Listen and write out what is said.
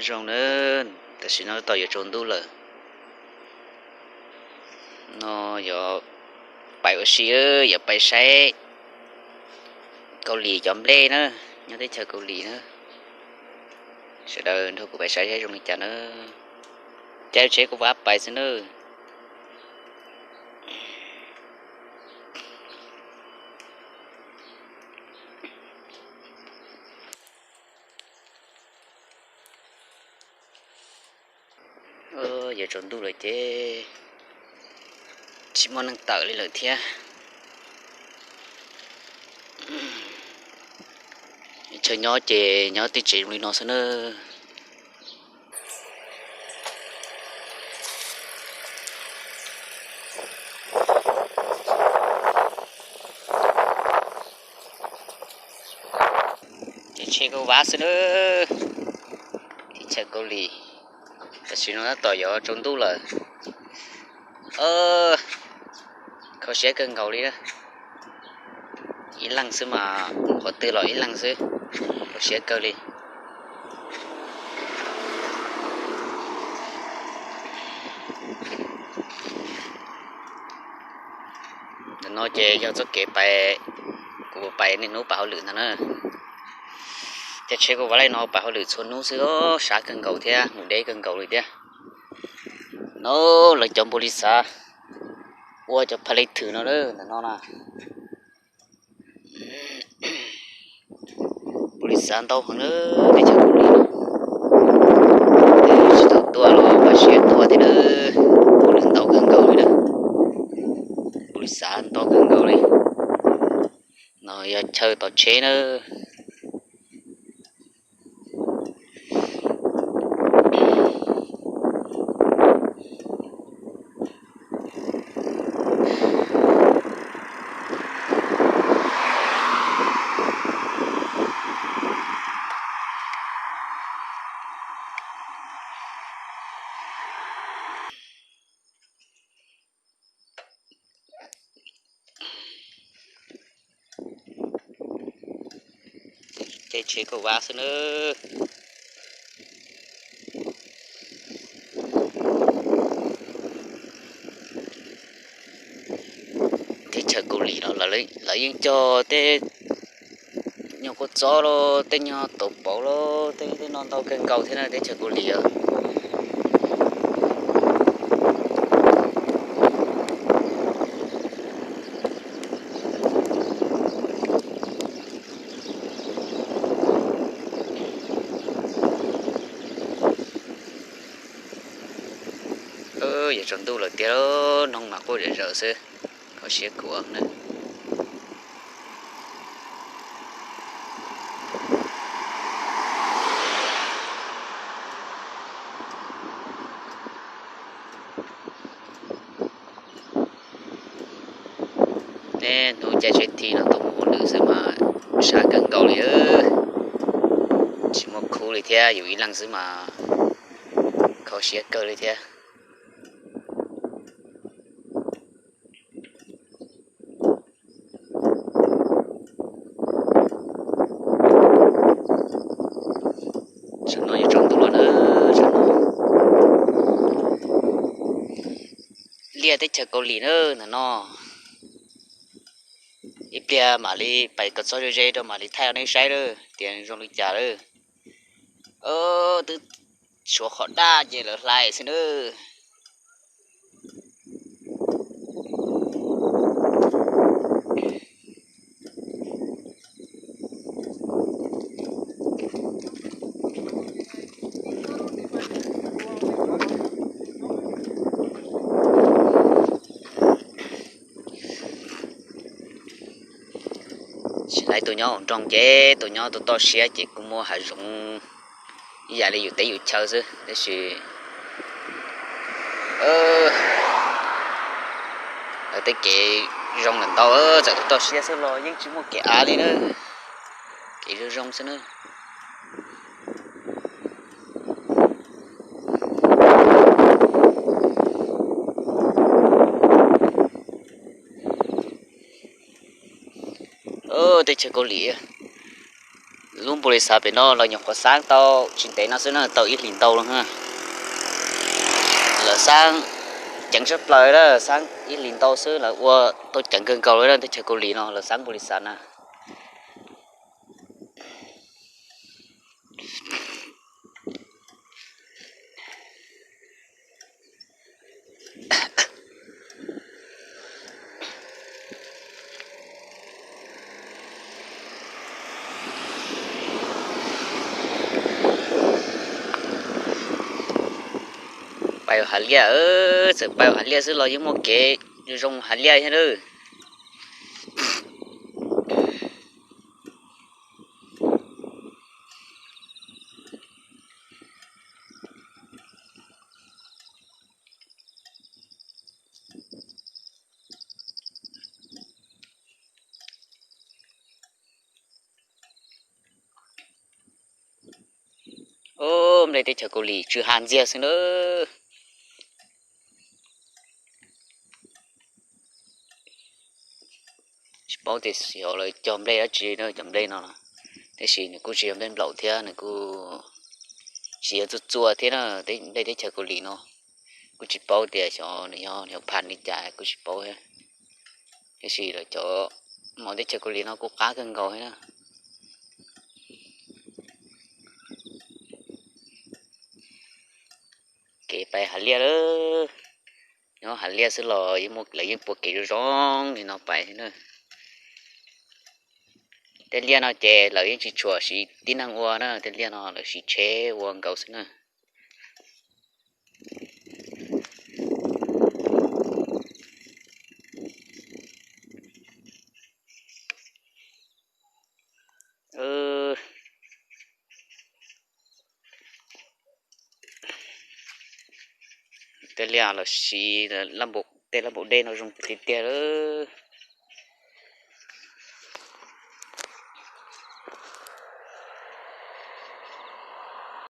Zoo na, tam sim no tab tom yuav tsaus ntuj lawm. No yuav pais ua si, yuav pais saib Kaus Lim cov nplej na, nyob teb chaws Kaus Lim na. Sawv daws nrog kuv pais saib saib zoo li cas na. Caij tsheb kuv vam pais xwb na. Yuav tsaus ntuj lawm ces tsis muaj neeg tawm li lawm thiab. Chaw nyob ces nyob tej tsev zoo li no xwb na. Ces tsheb kuv vam xwb na. Teb chaws Kaus Lim, tam sim no tab tom yuav tsaus ntuj lawm. Kho siab kawg nkaus li. Ib leeg xwb mas, qhov twg los ib leeg xwb, kho siab kawg li. Ntawm no ces yog txoj kev pais, kuv pais niaj hnub pais hauj lwm ntag na. Caij tsheb kuv vam li no pais hauj lwm txhua hnub xwb, sab kawg nkaus thiab mus deb kawg nkaus li thiab. No lawv cov npau lis xav ua cov pha li thwm no ntawm no na. Npau lis xav ntau heev na, teb chaws Kaus Lim no. Tsis tau tuaj los pab siab tuaj thiab na. Npau lis ntau kawg nkaus li na. Npau lis xav ntau kawg nkaus li. No yog chaw tom tsheb na. Caij tsheb kuv vam xwb na. Teb chaws Kaus Lim no lawv yeej cog tej nyuag kua txob los tej nyuag tauv pauv los tej tej no ntau kawg nkaus thiab na teb chaws Kaus Lim. Yuav tsaus ntuj lawm tiag, noog mas quaj zom zaws xwb, kho siab kawg na. Niaj hnub caij tsheb thib no tuaj mus ua lwm xwb mas sab kawg nkaus li. Tsis muaj khub li thiab, yus ib leeg xwb mas kho siab kawg li thiab. Tam no yuav tsaus ntuj lawm na, tam no liaj teb chaws Kaus Lim na ntawm no. Ib pliag mam li pais kom txog ze ze rau mam li thaij rau nej saib lawm tias zoo li cas lawm. Twb tshuav qhov daj ces lawv hlais xwb na. Tsis laib tus nyob hauv nroog ces tus nyob tus toj siab ces kuj muaj hav zoov ib yam li yus teb yus chaw xwb, tab sis lawv tej kev zoo lawm ntau, txawm tus toj siab xwb los yeej tsis muaj kev av li na, kev zoo zoo xwb na. Teb chaws Kaus Lim, Lub npau li xav pem no lawv nyuam qhuav xaab tau tsis ntev no xwb na, tau ib hlis ntau lawm. Lawv xaab ceev tshaj plaws na, xaab ib hlis ntau xwb lawv ua tau ceev kawg nkaus li na, teb chaws Kaus Lim no lawv xaab npau li xav na. Pais hav liaj, txawm pais hav liaj xwb los yeej muaj kev zoo hav liaj thiab lawm. Nplej teb chaws Kaus Lim tsw ha ntxiag xwb na. Tsis paub tias xyov lawv cog nplej dab tsi na cov nplej no, tab sis nws kuj tsis yog nplej nplaum thiab, nws kuj tsis yog txua txua thiab na. Nplej teb chaws Kaus Lim no kuj tsis paub tias xyov nws yog nws phav li cas kuj tsis paub thiab. Tab sis lawv cov maum teb chaws Kaus Lim no kuj qab kawg nkaus thiab na. Kev pais hav liaj lawm, nyob hav liaj xwb los yeej muaj, lawv yeej pua kev zoo zoo li no pais thiab na. Tej liaj no ces lawv yeej tsis tshua siv tib neeg ua na, tej liaj no lawv siv tsheb ua nkaus xwb na. Tej liaj los siv tej laj npaum dej no zoo tiag tiag lawm.